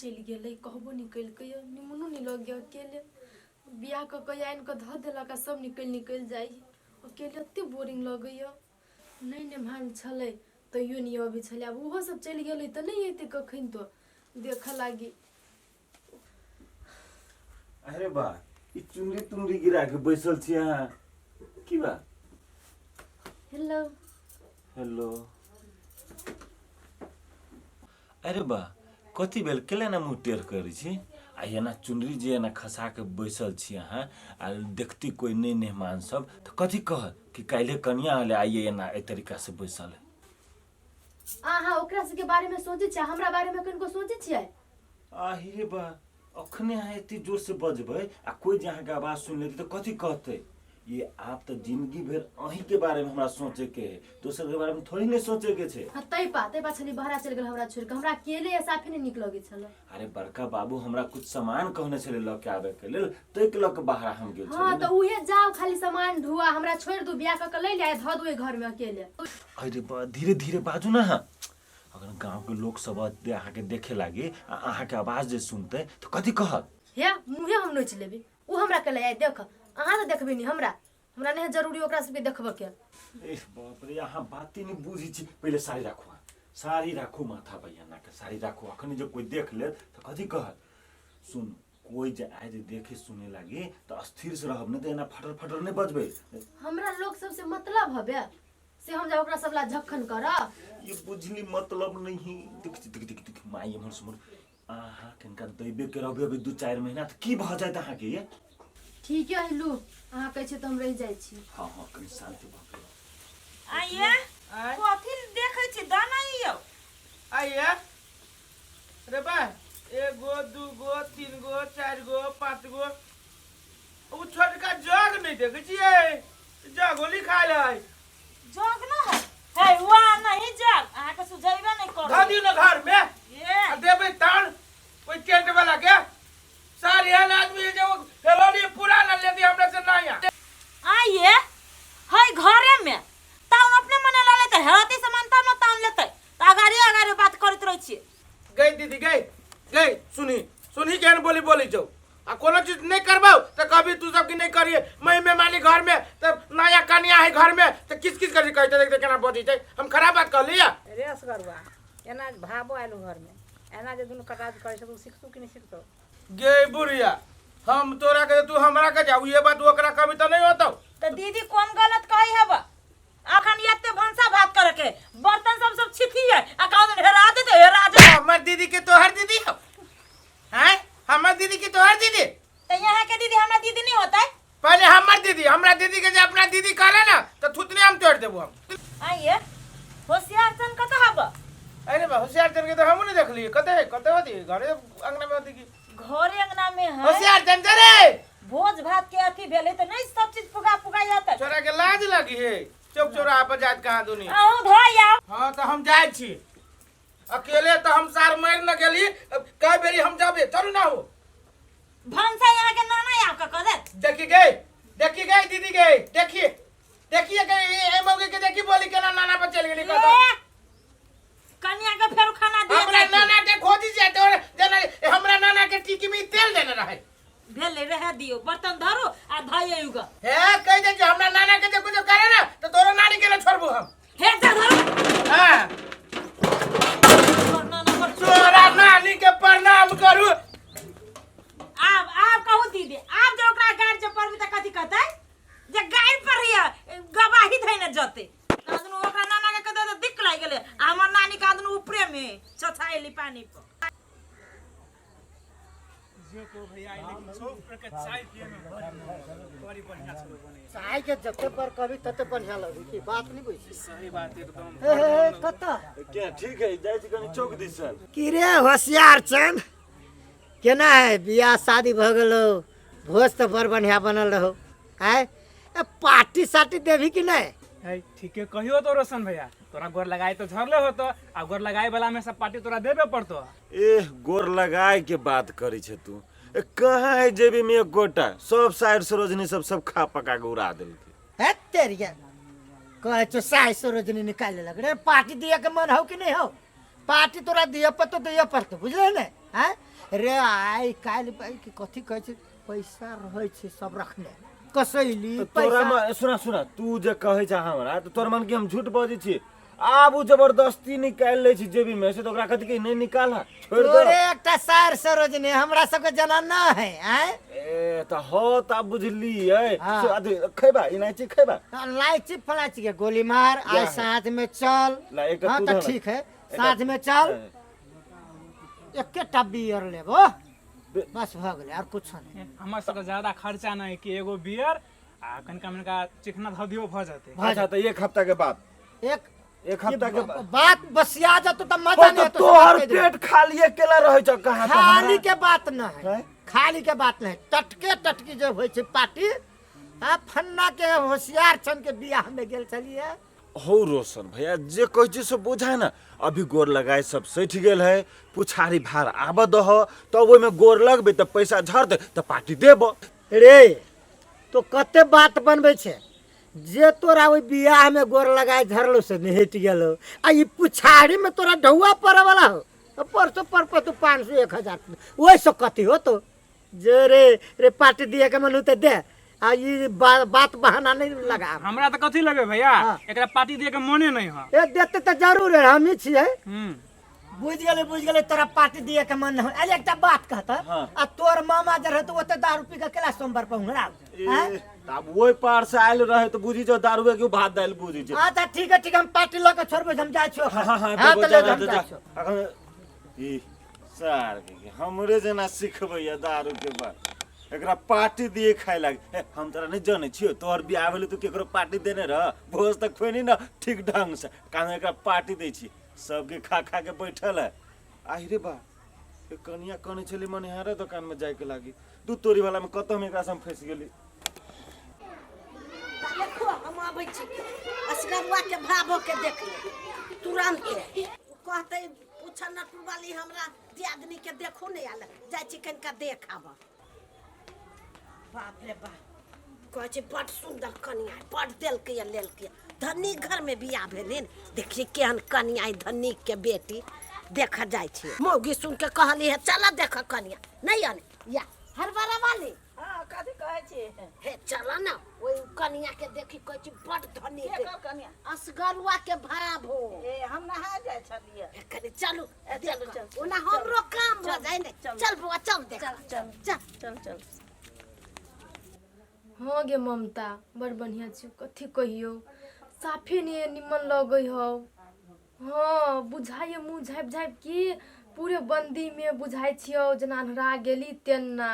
चलि गेलै कहबो नहि केलकै निमनो नहि लगैए अकेले। बियाह कऽ कऽ आनि कऽ धऽ देलक आ सब निकलि निकलि जाइ अकेले, एते बोरिंग लगैए। नहि नेम्हान छलै तैयो नहि अबै छलै, आब ओहो सब चलि गेलै तऽ नहि एतै कखन तो देखऽ लागी। अरे बा, ई चुनरी तुनरी गिरा के बैसल छी अहाँ, की बा? हेलो। हेलो। अरे बा, कथी भेल? केला ना मुँह टेढ़ करै छी आ एना चुनरी जे एना खसा के बैसल छी अहाँ? आ देखती कोई नहि मेहमान सब तऽ कथी कहत कि काल्हि कनिया आले आइए एना एहि तरीका से बैसल है। अहाँ ओकरा सबके बारेमे सोचै छियै, हमरा बारेमे कनिको सोचै छियै? आहि रे बा, अखने अहाँ एते जोर से बजबै आ कोई जे अहाँके आवाज सुनि लेतै तऽ कथी कहतै? ये आप तऽ जिंदगी भरि अहीं के बारे में हमरा सोचे के है, दोसर के बारे में थोड़ी नहीं सोचे के छै। हाँ, तै पा तै पा छली बहरा चलि गेल हमरा छोड़ि कऽ, हमरा अकेले साफे नहि नीक लगै छल। अरे बड़का बाबू हमरा कुछ सामान कहने छलै लऽ के आबे के लेल, तै के लऽ के बाहर हम गेल हाँ छलियै तऽ ने। उहे जाओ खाली सामान ढुआ, हमरा छोड़ि दू, बियाह कऽ के लै ले धऽ दू एहि घरमे अकेले। अरे बा, धीरे धीरे बाजू ना अहाँ। अगर गाँव के लोग सब अहाँके देखे लागी आ अहाँके आवाज जे सुनते तऽ कथी कहत? हे मुँहे हम नोचि लेबै, ओ हमरा के आइ देख, अहाँ तऽ देखबै नहि हमरा, हमरा नहि है जरूरी ओकरा सबके देखबऽ के। एह बाप रे, अहाँ बाते नहि बुझै छी। पहिले साड़ी राखू, अहाँ साड़ी राखू, माथा पर एना के साड़ी राखू। अखन जे कोई देख लेत तऽ कथी कहत? सुन, कोई जे आय जे देखे सुने लागी तऽ स्थिर से रहब, नहि तऽ एना फटर फटर नहि बजबै। हमरा लोक सबसे मतलब हबे से हम जा ओकरा सब ला झक्खन करब? ये बुझली मतलब नहीं। देख देख देख देख, माई एम्हर सुमर अहाँ किनका दैबे के रहबै अभी 2-4 महीना तऽ की भऽ जायत अहाँके ये? ठीक है लू, अहाँ कहै छी तऽ हम रहि जाइ छी। हाँ हाँ, कनि शान्ति भऽ गेल। आइए कथी देखै छी दाना यौ? आइए रे बा, एगो दूगो तीन गो चारि गो पाँच गो, ओ छोटका जग नहि देखै छियै? जगो लिखायल है। जग न है हे वहाँ नहीं जग, अहाँके सुझेबे नहीं धऽ करू। दियौ ने घर में ये आ देबै तान ओहि टेंट वाला के। सार एहन आदमी है जे ओ हेलोली पुराना लेती हमरा से नहीं आ। आइए है घरे में ताउन अपने मने ला लेतै, हेरती सामान तब न ताउन लेतै, तऽ अगाड़ी अगाड़ी बात करैत रहै छियै। गई दीदी गई गई, सुनी सुनी केहन बोली बोली छौ। आ कोनो चीज नहीं करबौ तऽ कभी तू सब की नहीं करिए मैं मेहमानी घर में, तब नया कन्या है घर में तऽ किस किस करी कहते देखते केना बजै छै। हम खराब बात कहली या? रे असगरुआ, एना भाबो आयल घरमे, एना जे दुनू कटाज करै छै तऽ ओ सिखतौ कि नहि सिखतौ? गे बुढ़िया, हम तोरा के तू हमरा के जाऊ, ये बात ओकरा कभी तऽ नहीं होतौ। तऽ दीदी कोन गलत कहै हब? अखन एते भनसा भात करे के बर्तन सब सब छिथिए आ कहू दिन हेरा जेतै हेरा जेतै। हमर दीदी के तोहर दीदी हो हैं? हमर दीदी के तोहर दीदी? तऽ यहाँ के दीदी हमरा दीदी नहीं होतै? पहले हमर दीदी, हमरा दीदी के जे अपना दीदी कहले ना तो थुतने हम तोड़ देबो हम। आइए होशियार सन कतऽ हब? अरे बा, होशियार चंद के तो हमहू नहीं देखलिए। कते है, कते होती घरे अंगना में होती की? घरे अंगना में है। होशियार चंद रे, भोज भात के अथी भेलै तऽ नहीं सब चीज पुगा पुगा जातै। छोरा के लाज लगी है, चौक चौराहा पर जात कहाँ दुनी। अहूँ धोइ आउ। हाँ तो हम जाए छी अकेले तो हम सार मर न गेली। अब कई बेरी हम जाबे, चलू ना हो। भनसा यहाँ के नाना आउ के कह दे। देखी गई, देखी गई दीदी गई, देखिए देखिए गई ए मौके के देखी बोली केना नाना पर चल गेली कत। ए, कन्या के फेर खाना दिए हमरा जाय छै। नाना के खोजी जाए तो जना हमरा नाना के टीकी में तेल देने रहे। भेलै रहे दियौ, बर्तन धरू आ धइयै उग। हे कह दे जे हमरा नाना के जे कुछ करे ना तो तोरो नानी के ना छोड़बू हम। हे जा धरू। हां तोर नाना पर तोरा नानी के प्रणाम करू। आब आब कहू दीदी, आब जे ओकरा गारि जे पड़बी तऽ कथी कहतै? जे गारि पड़ैया गवाही धैने जतै। कादनु ओकरा नाना के कतौ तऽ दिक लागि गेलै आ हमर नानी कादनु ऊपरे में छछाइली पानी पर। चाय के जते पर कभी तते बढ़िया लगी की बात नहीं बुझी। सही बात एकदम। हे हे हे कत्ता क्या ठीक है, जाइ छी कनि चौक दिसन। की रे होशियार चंद, केना है बियाह शादी भऽ गेलो, भोज तऽ बड़ बढ़िया बनल रहो, आय ए पार्टी सार्टी देबही कि नहीं? है ठीके कहियो तो रोशन भैया, तोरा गोर लगाए तो झरले होतो आ गोर लगाए वाला में सब पार्टी तोरा देबे पड़तो। एह गोर लगाए के बात करै छै तू, ए कहाँ है जेबी में एक गोटा, सब साइड सरोजनी सब सब खा पका के उड़ा देलकै। है तेरिया कहै छौ साइ सरोजनी निकाले लग रे, पार्टी दिया के मन हौ कि नहीं हौ? पार्टी तोरा दिया पड़तो, दिया पड़तो, बुझले ने? आँय रे आइ काल्हि के कथी कहै छै पैसा रहै छै सब रखने कसैली तऽ तोरा पैसा मन सुना सुना तू जे कहै छ हमरा तऽ तोरा मन कि हम झूठ बजै छी आब ओ जबरदस्ती निकालि लै छी जेबी में से तऽ ओकरा कथी कही नहि निकाल छोड़ि दे तोरे एकटा सार सरोजनी हमरा सबके जना न है आँय ए तऽ हो तऽ आब बुझलियै हाँ। से अथी खैबा इलायची खैबा लाइची फलाइची के गोली मार या आइ है। साँझ में चल ला, एकटा हाँ तू तऽ धर। ठीक है एकटा- साँझ में चल एकेटा बियर लेबो बस भऽ गेलै आर कुछो नहि हमर सबके ज्यादा खर्चा नहि कि एगो बियर आ कनिका मनिका चिकना धऽ दियौ भऽ जेतै अच्छा तऽ एक हफ्ता के बाद एक एक हफ्ता के बाद बात बसिया जतो तऽ मजा ओ नहीं तऽ एतो तोहर पेट खाली अकेला रहै छ कहाँ तऽ खाली हमरा- के बात न है हैं? खाली के बात नहीं टटके टटकी जे होइ छै पार्टी आ फन्ना के होशियार छन के बियाह में गेल छलियै हौ रोशन भैया जे कहै छी से बुझा ने अभी गोर लगाए सब सठि गेल है पुछारी भार आबऽ दह तब ओहिमे गोर लगबै तऽ पैसा झरतै तऽ पार्टी देब रे तो कते बात बनबै छै जे तोरा ओहि बियाह में गोर लगाए झरलो से निहट गेलो आ ई पुछारी में तोरा ढौआ पड़े वाला हो तो परसों पर पर तू 500 1000 ओहिसँ कथी हो तो जे रे रे पार्टी दिए के मन होते दे आ ई बात बहाना नहीं लगा हमरा तऽ कथी लगे भैया हाँ। एकरा पार्टी दिए के मने नहीं है ए देते तऽ जरूर है हमही छियै हम्म बुझि गेलै बुझि गेलै तोरा पार्टी दिए के मन नहीं अरे एकटा बात कहता हाँ। आ तोर मामा जे रहतो ओते दारू पी के केला सोमवार पर हुंगरा ए, तऽ आब ओहि पार से आयल रहे तऽ बुझी जाओ दारुए के भात दालि बुझी छै अच्छा ठीक है ठीक है हम पार्टी लऽ के छोड़बै हम जाइ छियौ हाँ हाँ हाँ देबो, तऽ जा ले जा हम जा जाइ छियौ अखन ई सार के हमरे जेना सिखबैया दारू के बात एकरा पार्टी दिए खाए लाग ए, हम तोरा नहीं जानै छियो तोहर बियाह भेलै तू केकरो पार्टी देने रह भोज तऽ खुएनी न ठीक ढंग से काहे एकरा पार्टी दै छी सबके खा खा के बैठल है आहि रे बा ए कनिया कने छली मनिहारा दोकान में जाए के लागी दू तोरी वाला में कतऽ हम एकरा से हम फंस गेली देखो हम आबै छी असगरुआ के भाभो के देख ले तुरंत कहते पूछन नटुर वाली हमरा दियादनी के देखो नहीं आयल जाइ छी कनिका देख आब बाप रे बाप कहै छै बड सुन्दर कनिया बड देलकै या लेलकै धनी घर में बियाह भेलै ने देखिए केहन कनिया है धनी के बेटी देख जाइ छी मौगी सुन के कहली है चल देख कनिया नहीं आने या हरबरा वाली हाँ कथी कहै छी हे चल ना ओहि कनिया के देखी कहै छी बड धनी के केकर कनिया असगरुआ के भाव हो ए हम नहा जाइ छलियै हे कनि चलू ए, चलू, देख चलू। ओना हमरो काम भऽ जाइ ने चलू। चल बौआ चल देख चल, चल। चल चल चल हँ गे ममता बड़ बढ़िआँ छियौ कथी कहियौ साफे नहि निमन लगै हौ हँ बुझाइए मुँह झाँपि झाँपि कि पूरे बन्दीमे बुझाइ छियौ जेना अन्हरा गेली तेना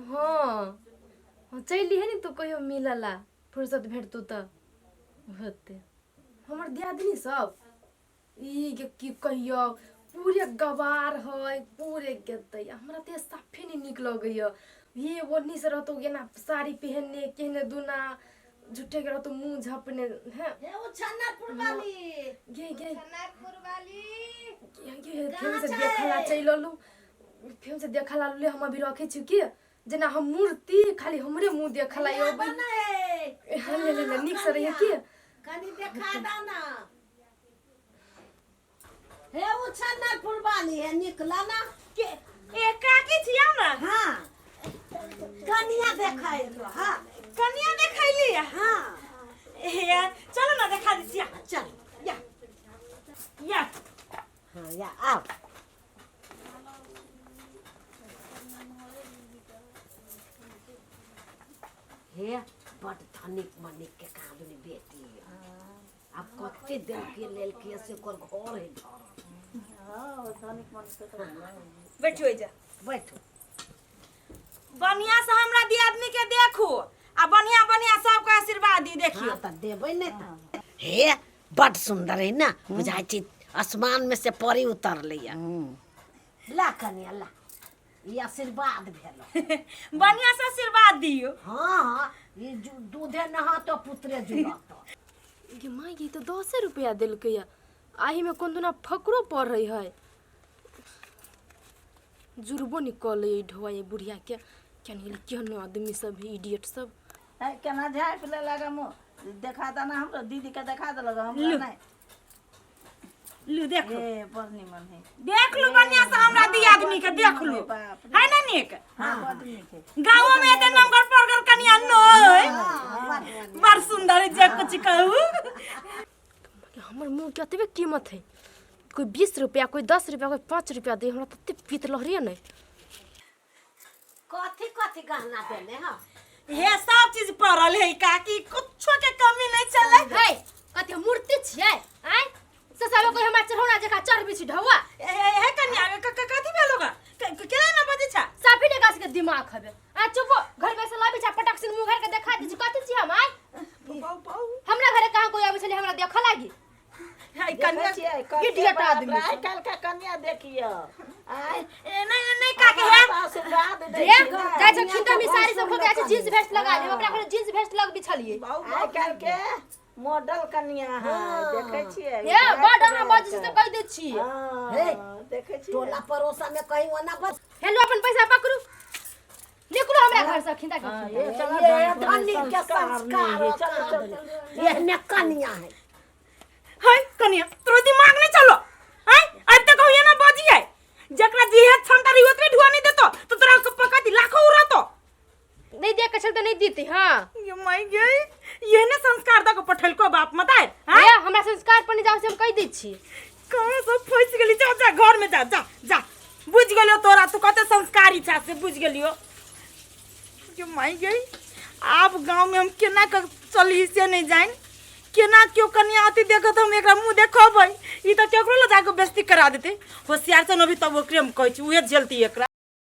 हँ हँ चलि अइहे ने तू कहियो मिलऽ ला फुर्सत भेटतौ तऽ होतै हमर दियादनी सब ई गे की कहियौ पूरे गवार है पूरे गेतै हमरा तऽ साफे नहि नीक लगैए ये ओन्नी से रहतौ एना साड़ी पहिनने केहने दुना झूठे के रहतौ मुँह झपने हैं हे ओ छन्नापुर वाली गे गे गे गे फेर से देखला चलि अयलहुँ फेर से देखला ले हम अभी रखै छी की जेना हम मूर्ति खाली हमरे मुँह देखला अबै हाँ ले ले ले नीक से रहिए की कनी देखा दा ना हे ओ छन्नापुर वाली है निकला ना के ए काकी छिया ना हाँ कनिया देखा एलो हाँ कनिया देखैली हाँ ए यार चलो ना देखा दी छिया चल या या हाँ या आओ हे बड धनिक मनिक के कादुनी बेटी है। आब कते देलके लेलके से ओकर घर है घर बैठो जा बैठो बढ़िया से हमरा दियादनी के देखू आ बढ़िया बढ़िया सबके आशीर्वाद दी देखियो हाँ तऽ देबै ने तऽ हे बड सुन्दर है ना बुझाइ छै आसमान में से परी उतरलै ला कनिया ला ई आशीर्वाद भेल बढ़िया से आशीर्वाद दियो हाँ हाँ ई दूधे नहातो पुत्रे जुड़तो गे माय गे ई तऽ दसे रुपैआ देलकैया आहीमे कोन दुना फकरो पड़ै है जुड़बो नहि कऽ लै ढोआ ई बुढ़िया के केहन गेल केहन आदमी सब है इडियट सब है, केना झाँपि लेलक मुँह देखा दे ना हमरो दीदी के देखा देलक हमरा नहि लू देखो ए बड़ निमन है देख लू बढ़िया से हमरा दियादनी नीक है, देख लो है ना नीक गाँव में एते नंबर पर कनिया नय बड़ सुंदर है जे कुछ कहू हमर मुँह के एतबे कीमत है कोई 20 रुपया कोई 10 रुपया कोई 5 रुपया दे हमरा तते पीत लहरिए नहीं कथी कथी गहना देने हँ हे सब चीज पड़ल है काकी कुछो के कमी नहीं चले है कथी हम मूर्ति छियै आय से सब कोई हमरा चढ़ौना जका चढ़ बिछि ढौआ ए हे कन्या कथी भेल होगा केला ना बजे छा साफी ने गाछ के दिमाग हबे आ चुप घर में से लाबी छा पटक से मुंह घर के देखा दै छी कथी छी हम आय हमरा घरे कहाँ कोई आबै छलै हमरा देखऽ लागी है कन्या इडियट आदमी आइ काल्हि के कन्या देखियो आइ ए नहीं नहीं काकी है आशीर्वाद दै जे जाइ छै खिंदा में साड़ी सब खोके जाइ छै जींस भेस्ट लगा ले अपना घरे जींस भेस्ट लग बिछलिए आइ काल्हि के मॉडल कन्या है देखै छियै हे बड अहाँ बजै छी तऽ कहि दै छी हँ देखै छियै टोला पड़ोसा में कहीं ओना बस हेलो अपन पैसा पकड़ू निकलू हमरा घर से खिंदा के ये धनी के संस्कार एहने कन्या है है कन्या तोरो दिमाग नहीं चलो हैं अब तक होइए ना बजी है जकरा जे है क्षमता रही ओतबे ढुआ नहीं देतो तो तोरा के पका दी लाखों उड़ातो नहीं दे के छल तऽ नहीं देती हाँ ये माई गई ये ने संस्कार दक पठेलको बाप मत आए हैं हे हमरा संस्कार पर नहीं जाओ से हम कहि दै छी कहाँ सब फंस गेली जा जा घर में जा जा जा बुझ गेलियो तोरा तू कते संस्कारी छा से बुझ गेलियो ये माई गई आब गांव में हम केना क चली से नहीं जान केना केओ कन्या अति देखत हम एकरा मुंह देखबै ई तऽ केकरो लऽ जाके बेइज्जती करा देतै होशियार से अभी तब ओकरे हम कहै छी उहे झेलती एकरा।